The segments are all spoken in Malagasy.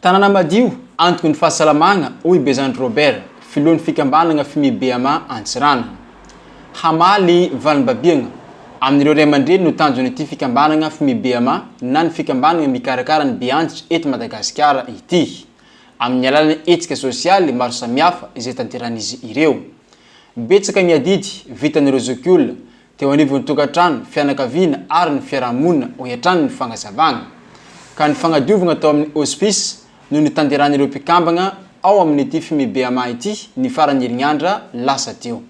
Tanàna madio, antoky ny fahasalamagna, hoy Bezandry Robert, filohan'ny fikambanana Fimi-BMA Antsiranana. Hamaly valim-babiagna amin'ireo ray aman-dreny no tanjon'ity fikambanana Fimi-BMA na ny fikambanana mikarakara ny beantitra eto Madagasikara ity, amin'ny alalan'ny hetsika sosialy maro samihafa izay tanterahan'izy ireo. Betsaka ny adidy vitan'ireo zokiolona teo anivon'ny tokantrano, fianakaviana ary ny fiarahamonina, hoy hatrany ny fagnazavana. Ka ny fagnadiovagna tao amin'ny Hospice no nitanterahan'ireo mpikambagna ao amin'ity Fimi-BMA ity ny faran'ny herignandra lasa teo.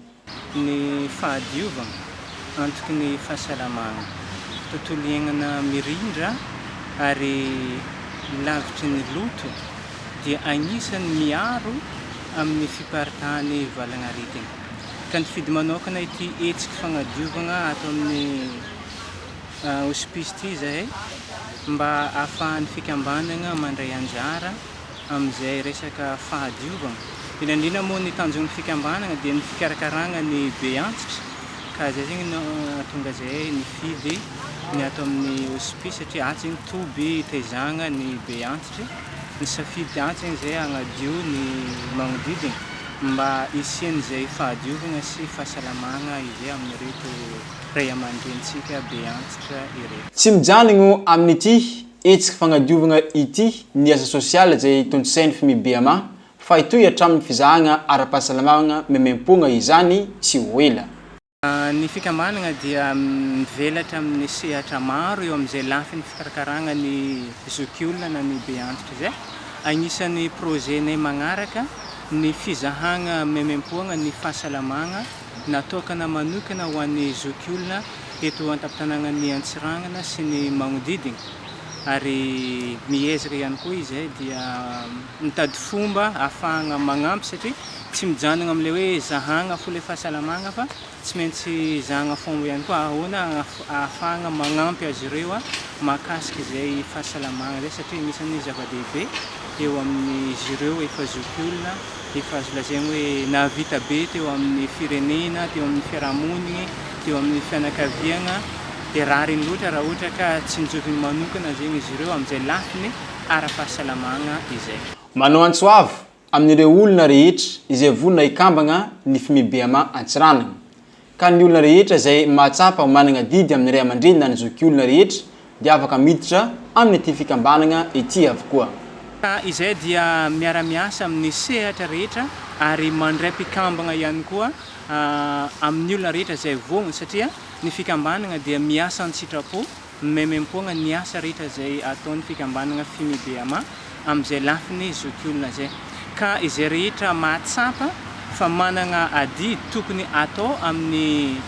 Ny fahadiovagna, antoky ny fahasalamagna, tontolo iainana mirindra ary lavitry ny loto dia agnisan'ny miaro amin'ny fiparitahan'ny valagnaretigna. Ka nifidy manokana ity hetsiky fagnadiovagna ato amin'ny hospice ity izahay mba ahafahan'ny fikambanagna mandray anjara amin'izay resaka fahadiovagna. Indrindra indrindra moa ny tanjon'ny fikambanagna dia ny fikarakaragna ny be antitra ka zay zegny no nahatonga zahay nifidy ny ato amin'ny hospice satria ato zegny toby itaizagna ny be antitry. Nisafidy ato zegny zahay hagnadio ny magnodidigna mba hisian'izay fahadiovagna sy fahasalamagna izay amin'ireto ray aman-drenintsika be antitra ireto. Tsy mijanogno amin'ity hetsiky fagnadiovagna ity ny asa sosialy izay tontosain'ny Fimi-BMA fa hitohy hatramin'ny fizahagna ara-pahasalamagna maimaimpoagna izany tsy ho ela. Ny fikambanana dia mivelatra amin'ny sehatra maro eo amin'izay lafiny fikarakarana ny zokiolona na ny be antitra izay. Anisan'ny projet-nay magnaraka ny fizahana maimaimpoana ny fahasalamana natokana manokana ho an'ny zokiolona eto an-tampon-tanànan'i Antsiranana sy ny magnodidina ary miezaka ihany koa izahay dia mitady fomba ahafahana magnampy satria tsy mijanona amin'ilay hoe zahana fo ilay fahasalamana fa tsy maintsy zahana fomba ihany koa ahoana ahafahana magnampy azy ireo mahakasika izay fahasalamana izay satria anisan'ny zava-dehibe eo amin'izy ireo efa zokiolona efa azo lazaina hoe nahavita be teo amin'ny firenena, teo amin'ny fiarahamonigny, teo amin'ny fianakaviagna dia rariny loatra raha ohatra ka tsinjoviny manokana zegny izy ireo amin'izay lafiny ara-pahasalamagna izay. Manao antso avo amin'ireo olona rehetra izay vonona hikambagna ny Fimi-BMA Antsiranana, ka ny olona rehetra izay mahatsapa ho managna adidy amin'ny ray aman-dreny na ny zokiolona rehetra dia afaka miditra amin'ity fikambanagna ity avokoa. Ka izay dia miara-miasa amin'ny sehatra rehetra ary mandray mpikambagna ihany koa amin'ny olona rehetra izay vonona satria ny fikambanagna dia miasa an-tsitrapo Maimaimpoagna ny asa rehetra izay ataon'ny fikambanagna Fimi-BMA amin'izay lafiny zokiolona izay. Ka izay rehetra mahatsapa fa managna adidy tokony atao amin'ny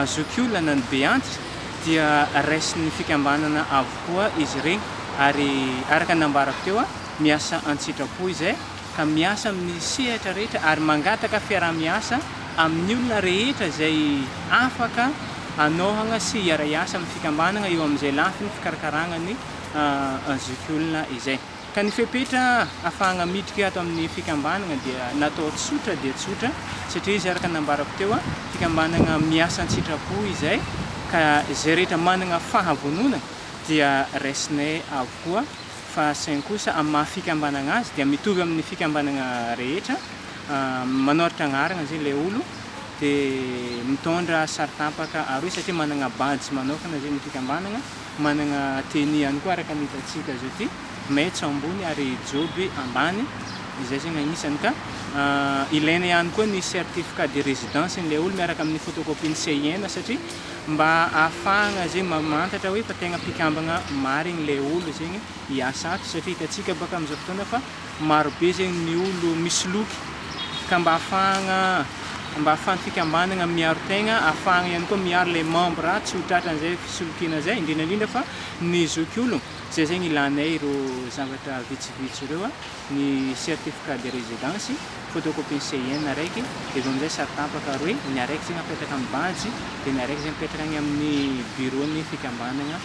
zokiolona na ny be antitra dia raisin'ny fikambanana avokoa izy iregny ary araka ny nambarako teo, miasa an-tsitrapo izay ka miasa amin'ny sehatra rehetra ary mangataka fiaraha-miasa amin'ny olona rehetra izay afaka hanohagna sy hiara-hiasa amin'ny fikambanagna eo amin'izay lafiny fikarakaragna ny zokiolona izay. Ka ny fepetra ahafahagna midriky ato amin'ny fikambanagna dia natao tsotra dia tsotra satria izy araka ny nambarako teo, fikambanagna miasa an-tsitrapo izay ka izay rehetra managna fahavononana dia raisinay avokoa fa saingy kosa amin'ny maha fikambanagna azy dia mitovy amin'ny fikambanagna rehetra, manoratra agnarana zegny le olo de mitondra sary tapaka aroy satria managna badge manokana zegny ny fikambanagna, managna tenue ihany koa araka ny hitantsika zao ty, maitso ambony ary joby ambany, izay zegny agnisany ka ilaina ihany koa ny certificat de résidence n'le olo miaraka amin'ny photocopie ny CIN satria mba ahafahagna zegny mamantatra hoe fa tegna mpikambagna marigny le olo zegny hiasa ato satria hitantsika baka amizao fotoana fa maro be zegny ny olo misoloky ka mba ahafahagna mba ahafahan'ny fikambanagna miaro tegna, ahafahagna ihany koa miaro le membre tsy ho tratran'izay fisolokiana zay, indrindra indrindra fa ny zokiologno, zay zegny ilanay ireo zavatra vitsivitsy ireo, ny certificat de résidence, photocopie ny CIN araiky, de avy eo amizay sary tapaka aroe, ny araiky zegny apetaka amin'ny badge, de ny araiky zegny apetraka agny amin'ny bureau-n'ny fikambanagna.